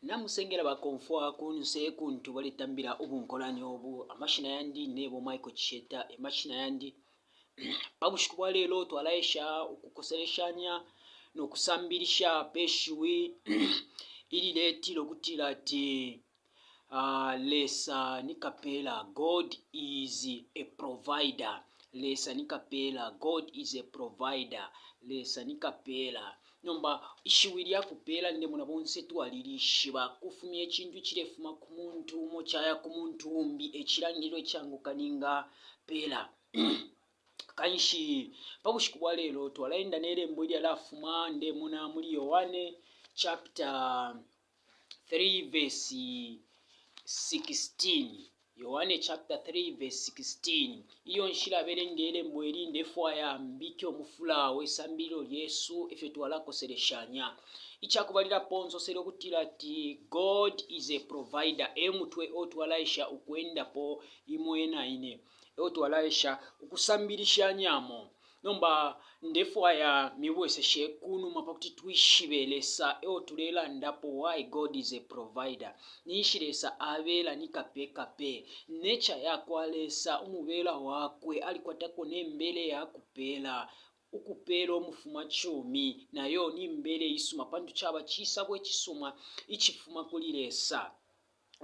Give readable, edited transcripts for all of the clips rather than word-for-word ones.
Namusengela bakomfwa kunse kuntu baletambila ubunkolanya ubu. Amashina yandi nebo Michael Chisheta e mashina yandi. Pa bushiku bwa lelo twalaesha ukukoseleshanya no kusambilisha pe shiwi ililetila ukutila ati uh, Lesa ni kapela, God is a provider. Lesa ni kapela, God is a provider. Lesa ni kapela. Nomba, ishiwi lya kupeela ndemona bonse twalilishiba. Kufumya icintu icilefuma ku muntu umo caya ku muntu umbi e cilangililo icanguka ningapeela. Kanshi pa bushiku bwa lelo twalaenda ne lembo ilyalafuma ndemona muli Yohane chapter 3 verse 16. Yohane chapter 3 verse 16. Ilyo nshilabelenga ilembo ili ndefwaya mbike umufula we sambililo lyesu ifyo twalakoseleshanya. Icakubalilapo nsosele ukutila ati God is a provider e mutwe o twalaesha ukwendapo imwe na ine. Eo twalaesha ukusambilishanyamo. Nomba ndefwaya mibweseshe kunuma pakuti twishibe Lesa eo tulelandapo why God is a provider. Ninshi Lesa abela ni kape kape. Nature yakwa Lesa, umubela wakwe, alikwatako ne mbele ya kupela. Ukupela umufuma cumi nayo ni mbele isuma pantu caba cisabo icisuma icifuma kuli Lesa.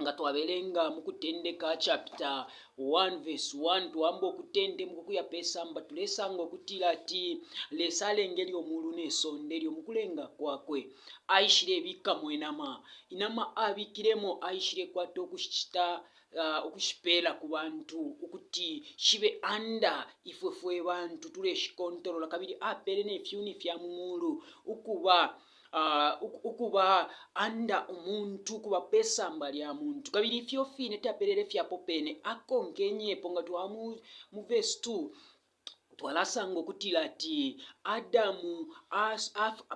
Nga twabelenga mu Kutendeka chapter 1 verse 1 twamba ukutendemuka ukuya pe samba tulesanga ukutila ati Lesa alengele umulu ne sonde elyo mukulenga kwakwe aishilebikamo inama. Inama abikilemo aishilekwata ukushicita uh, ukushipela ku bantu ukuti shibe under ifwe fwe bantu tuleshikontolola kabili apele ne fyuni fya mu mulu ukuba uh, ukuba under umuntu, ukuba pe samba lya muntu. Kabili ifyo fine tapelele fye apo pene, akonkenyepo nga twaba mu, mu verse 2 twalasanga ukutila ati Adamu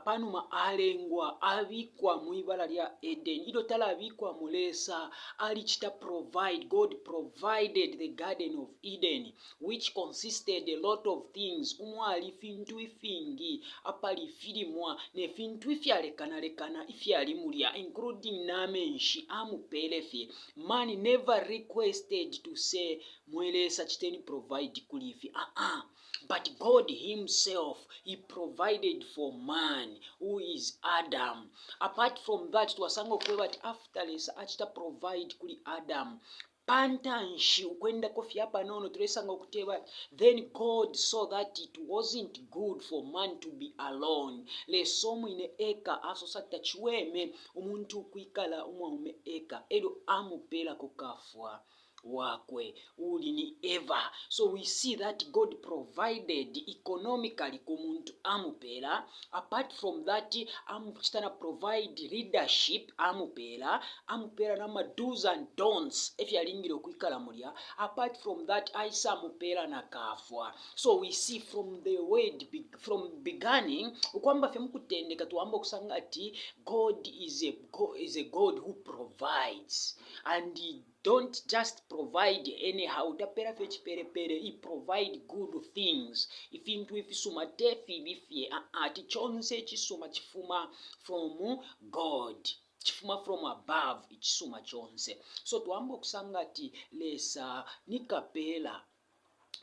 panuma alengwa abikwa mwi bala lya Edeni. Ilyo talabikwamo Lesa alicita provide, God provided the garden of Eden. which consisted a lot of things, umwali ifintu ifingi, apali ifilimwa ne fintu ifyalekana lekana ifyali mulya, including na menshi, amupele fye. Man never requested to say, Mwe Lesa citeni provide kuli ifi. Ah ah. But God himself, he provided for man, who is Adam. Apart from that, twasanga ukweba ati after Lesa acita provide kuli Adam, Pa ntanshi, ukwendako fye apanono, tulesanga ukuteba, Then God saw that it wasn't good for man to be alone. Lesa umwine eka asosa ati taciweme umuntu ukwikala umwaume eka, elyo amupelako kafwa wakwe, uuli ni Eva. So we see that God provided economically ku muntu amupela, apart from that, amucita na provide leadership amupela, Amupela nama do's and don'ts efyo alingile ukwikala mulya, apart from that aisa mupela na kafwa. So we see from the word from beginning ukwamba fye mukutendeka twamba ukusanga ati God is a, is a God who provides and he don't just provide anyhow, tapela fye chipelepele, he provide good things, ifintu ifisuma te fibi fye, ati chonse icisuma chifuma from God. Cifuma from above, icisuma conse. So twamba ukusanga ati Lesa ni kapela.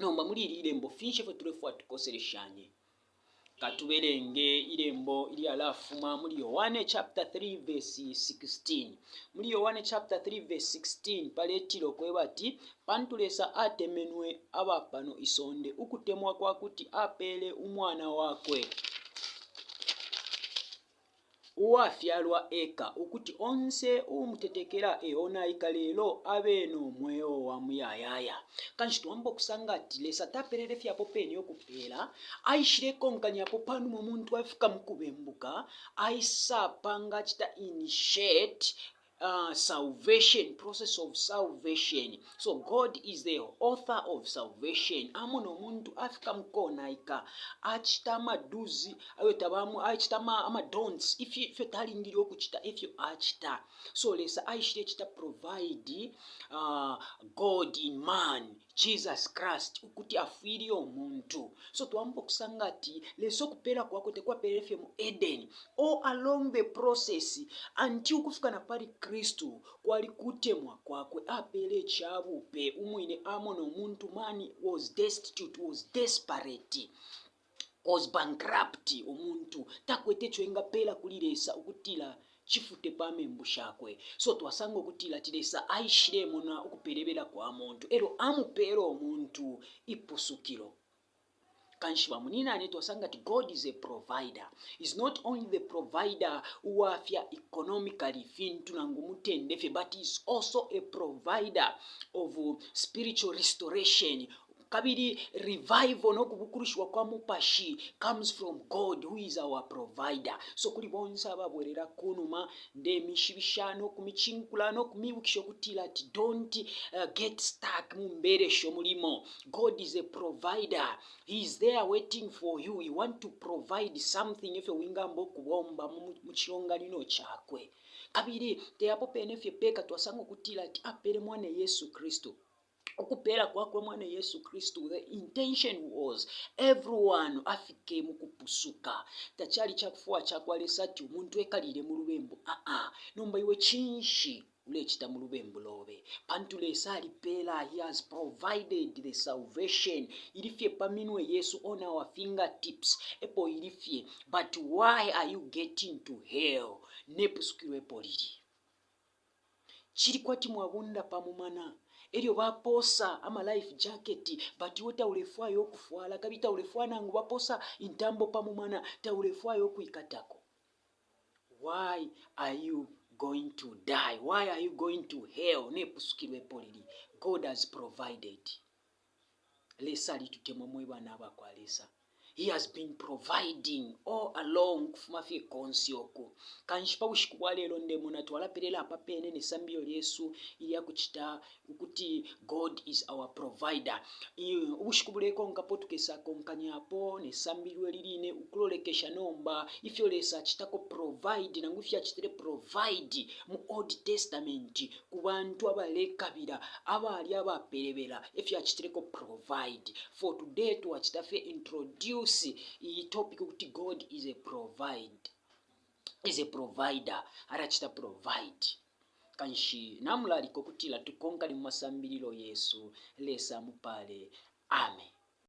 Nomba muli ili ilembo finshi ifyo tulefwaya tukoseleshanye? Katubelenge ilembo ilyalafuma muli Yohane chapter 3 verse 16. Muli Yohane chapter 3 verse 16 paletila ukweba ati pantu Lesa atemenwe aba pano isonde ukutemwa kwa kuti apele umwana wakwe Uwafyalwa eka, ukuti onse uumutetekela eonaika lelo abe no mweo wa muyayaya. Kanshi twamba ukusanga ati Lesa tapelele fye apo pene ukupeela, aishilekonkanyapo panuma umuntu afika mu kubembuka, aisa panga acita initiate salvation, process of salvation. So God is the author of salvation. Amona umuntu afika mukonaika, acita amaduzi ayo tabamu, acita ama, ama don'ts, ifyo, ifyo talingile ukucita, ifyo acita. So Lesa aishile cita provide God. God in man, Jesus Christ, ukuti afwile umuntu. So twamba ukusanga ati Lesa ukupela kwakwe tekwapelele fye mu Eden. All along the process until ukufika na pali Kristu kwali kutemwa kwakwe apele icabupe umwine amona umuntu man was destitute, was desperate. was bankrupt umuntu takwete ico engapela kuli Lesa ukutila cifute pa membu shakwe. So twasanga ukutila ati Lesa aishilemona ukupelebela kwa muntu elyo amupela umuntu ipusukilo. Kanshi bamuninane twasanga ati God is a provider. Is not only the provider uwafya economically fintu nangu mutende fye but is also a provider of spiritual restoration Kabili revival no kubukulushiwa kwa mupashi comes from God who is our provider. So kuli bonse ababwelela kunuma ndemishibisha no kumicinkula no kumibukisha ukutila ati don't get stuck mu mbelesho mulimo. God is a provider. He is there waiting for you. He want to provide something ifyo wingamba ukubomba mu cilonganino cakwe. Kabili te apo pene fye peka twasanga ukutila ati apele mwana Yesu Kristu. Ukupela kwakwe mwana Yesu Kristu, the intention was everyone afike mukupusuka. Tacali cakufwaya cakwa Lesa ati umuntu ekalile mu lubembu. Aa, nomba iwe cinshi ulecita mu lubembu lobe? Pantu Lesa alipela, he has provided the salvation. Ili fye pa minwe yesu, on our fingertips, epo ili fye. But why are you getting to hell? Ne pusukilo epo lili. Cili kwati mwabunda pa mumana elyo baposa ama life jacket but iwe taulefwaya ukufwala kabili taulefwaya nangu baposa intambo pa mumana taulefwaya ukwikatako. Why are you going to die? Why are you going to hell? Ne pusukilo epo lili. God has provided. Lesa alitutemwa mwe bana abakwa Lesa. He has been providing all along ukufuma fye konse uku. Kanshi pa bushiku bwa lelo ndemona twalapelela apa pene ne sambililo lyesu ilya kucita ukuti God is our provider. Ubushiku bulekonkapo tukesakonkanyapo ne sambililo ili line ukulolekesha nomba ifyo Lesa acitako provide nangu ifyo acitile provide mu Old Testament ku bantu abalekabila, abali abapelebela, efyo acitileko provide. For today twacita fye introduce iyi topic ukuti God is a provide, is a provider, alacita provide. Kanshi namulalika ukutila tukonkane mu masambililo yesu. Lesa amupale. Amen.